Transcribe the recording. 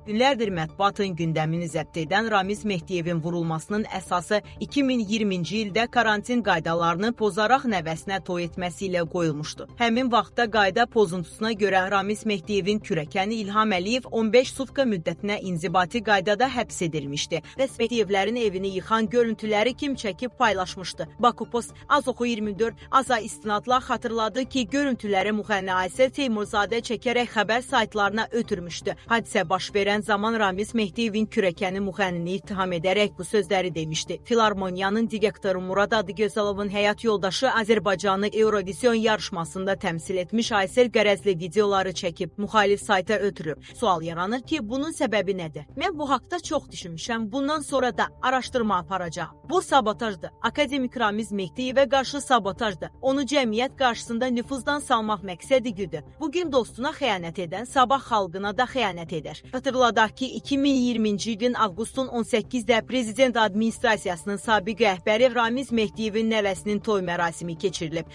Günlərdir mətbuatın gündəmini zəbt edən Ramiz Mehdiyevin vurulmasının əsası 2020-ci ildə karantin qaydalarını pozaraq nəvəsinə toy etməsi ilə qoyulmuşdu. Həmin vaxtda qayda pozuntusuna görə Ramiz Mehdiyevin kürəkəni İlham Əliyev 15 sutka müddətinə inzibati qaydada həbs edilmişdi və Mehdiyevlərin evini yıxan görüntüləri kim çəkib paylaşmışdı. Baku Post Azoxu 24 Aza istinadla xatırladı ki, görüntüləri müğənni Aysel Teymurzadə çəkərək xəbər saytlarına ötürmüşdü. Hadisə baş verən zaman Ramiz Mehdiyevin kürəkəni müğənnini ittiham edərək bu sözləri demişdi. Filarmoniyanın direktoru Murad Adıgözelovun həyat yoldaşı Azərbaycanı Eurovision yarışmasında təmsil etmiş Aysel qərəzli videoları çəkib, müxalif sayta ötürüb. Sual yaranır ki, bunun səbəbi nədir? Mən bu haqda çox düşünmüşəm, bundan sonra da araşdırma aparacağam. Bu sabotajdır. Akademik Ramiz Mehdiyevə qarşı sabotajdır. Onu cəmiyyət qarşısında nüfuzdan salmaq məqsədi güdür. Bugün dostuna xəyanət edən sabah xalqına da xəyanət edər. Xatırladaq ki, 2020-ci ilin avqustun 18-də Prezident Administrasiyasının sabiq rəhbəri Ramiz Mehdiyevin nəvəsinin toy mərasimi keçirilib.